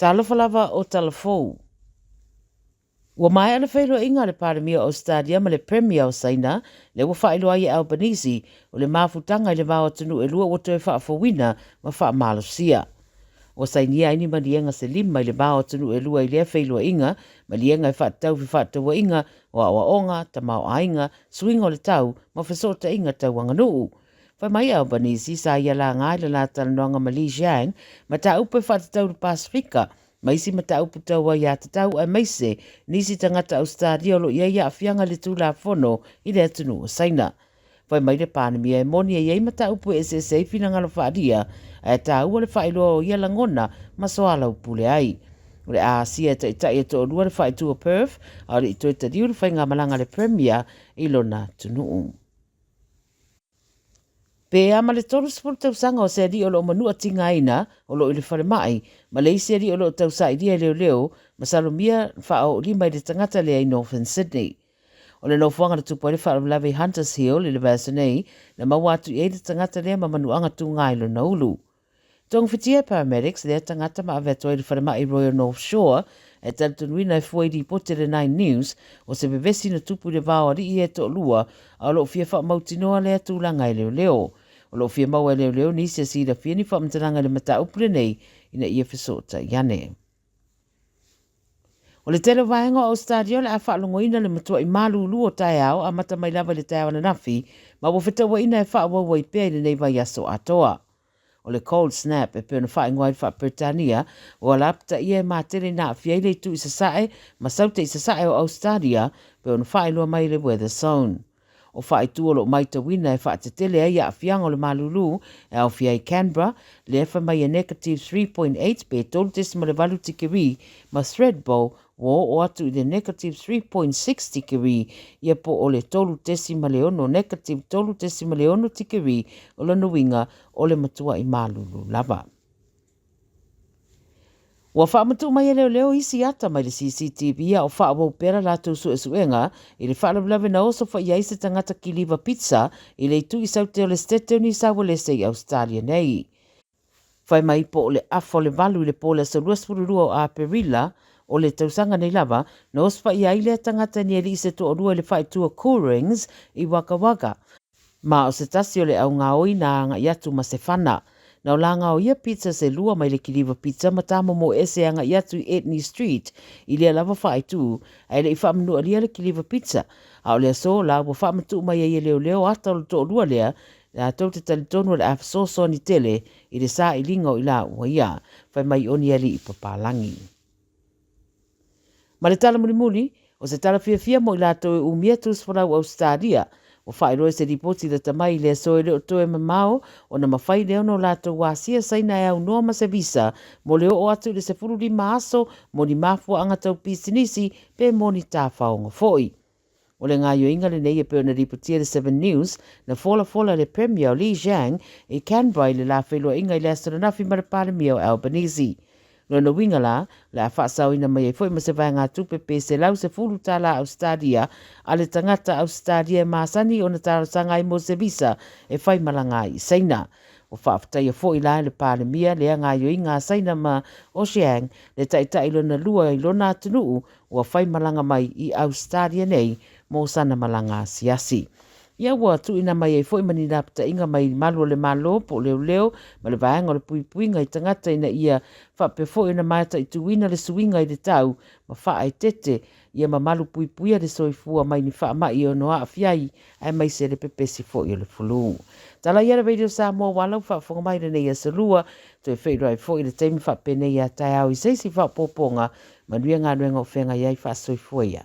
Talofa lava o Talafou. Ua maea le feiloaiga a le Palemia o Ausetalia ma le Premier o Saina, lea ua faailoa ai e Albanese o le mafutaga i le va o atunuu e lua ua toe faafouina ma faamalosia. Ua sainia ai ni maliega se lima i le va o atunuu e lua i lea feiloaiga, maliega e faatatau i fefaatauaiga, o aoaoga, tamaoaiga, suiga o le tau ma fesootaiga tau aganuu. Fai mai Albanese sa ia laga i le la talanoaga ma Li Xiang mataupu e faatatau i le Pasefika ma isi mataupu tau aiatatau aemaise nisi tagata Ausetalia o lo o i ai aafiaga i le Tulafono i le atunuu o Saina. Fai mai le Palemia e moni e i ai mataupu e eseese ai finagalo faaalia, ae taua le faailoa o ia lagona ma soalaupule ai. O le a asia e taitai e toalua le faaitu o Perth, a o le i toe taliu le faigamalaga a le Premier i lona atunuu. Pe a ma le 30 tausaga o se alii o lo o manua tigaina o lo o i le falemai, ma le isi alii o lo o tausailia e leoleo, masalomia faaoolima i le tagata lea i Northern Sydney. O le nofoaga na tupu ai le faalavelave i Hunters Hill i le vaiaso nei, na maua atu i ai le tagata lea ma manuaga tuga i lona ulu. Togafitia e paramedics lea tagata ma ave atu ai i le falemai Royal North Shore, e talitonuina e fua i lipoti a le Nine News, o se vevesi na tupu i le va o alii ia e toalua, a o lo o fia faamautinoa lea tulaga e leoleo. O lo o fia maua e leoleo nisi e silafia ni faamatalaga i le mataupu lenei ina ia fesootai ane. O le tele o vaega o Ausetalia o le a faalogoina le matuai malulu o taeao amata mai lava i le taeao ananafi ma ua fetauaiina e faaauau ai pea i lenei vaiaso atoa. O le cold snap e pei ona faaigoa ai le faa-Peretania, ua lapataia e matele ina aafia ai le itu i sasae ma saute i sasae o Ausetalia, pei ona faailoa mai e le Weatherzone. O faaitu o lo o maitauina e faatetele ai aafiaga o le malulu e aofia ai Canberra, lea e fai mai e negative 3.8 pe 3.8 tikeri, ma Thredbo ua oo atu i le negative 3.6 tikeri, ia po o le 3.6, negative 3.6 tikeri, o lona uiga o le matuai malulu lava. Ua faamatuu mai e leoleo isi ata mai le CCTV a o faaauau pea la latou suesuega i le faalavelave na oso faia ai se tagata kiliva pizza i le itu i Saute o le Setete o Niu Saualese i Ausetalia nei. Fai mai po o le afa o le valu i le po o le aso 22 o Aperila o le tausaga nei lava, na osofaia ai lea tagata e ni alii se toalua i le faaitua Coorings i Wagga Wagga, Ma o se tasi o le au gaoi na agai atu ma se fana. Na o la gaoia pizzas e lua mai le kiliva pizza ma tamomoe ese e agai atu i Etney Street i lea lava faaitu, ae le i faamanualia le kiliva pizza. A o le aso la ua faamatuu mai ai e leoleo ata o le toalua lea, latou te talitonu o le a fesoasoani tele i le sailiga o i laua ia. Fai mai o ni alii papalagi. Ma le tala mulimuli, o se tala fiafia mo i latou e umia tusifolau Ausetalia, ua faailoa i se lipoti lata mai i le aso e le o toe mamao ona mafai lea ona o latou asia Saina e aunoa ma se visa mo le oo atu i le 15 aso mo ni mafuaaga tau pisinisi pe mo ni tafaoga foi. O le gaoioiga lenei e pei ona lipotia e le Seven News, na folafola e le Premier o Li Xiang i Canberra i le la feiloaiga i le aso ananafi ma le Palemia o Albanese. Lona uiga la, o le a faasaoina mai ai foi ma se vaegatupe pe $110 Ausetalia a le tagata Ausetalia e masani ona talosaga ai mo se visa e faimalaga ai i Saina. Ua faafetaia foi la e le Palemia lea gaoioiga a Saina ma o Xiang, le taitai lona lua i lona atunuu ua faimalaga mai i Ausetalia nei mo sana malaga asiasi. Ia ua tuuina mai ai foi ma ni lapataiga mai malu o le Malo po o leoleo ma le vaega o le puipuiga i tagata ina ia faapea foi ona mataituina le suiga i le tau ma faaeteete ia ma malu puipuia le soifua mai ni faamai e ono aafia ai aemaise le pepesi foi o le flu. Tala ia le Radio Samoa ua lau faafofoga mai lenei aso lua, toe feiloai foi i le taimi faapenei a taeao i se isi faaopoopoga. Manuia galuega o feagai ai, faasoifua ia.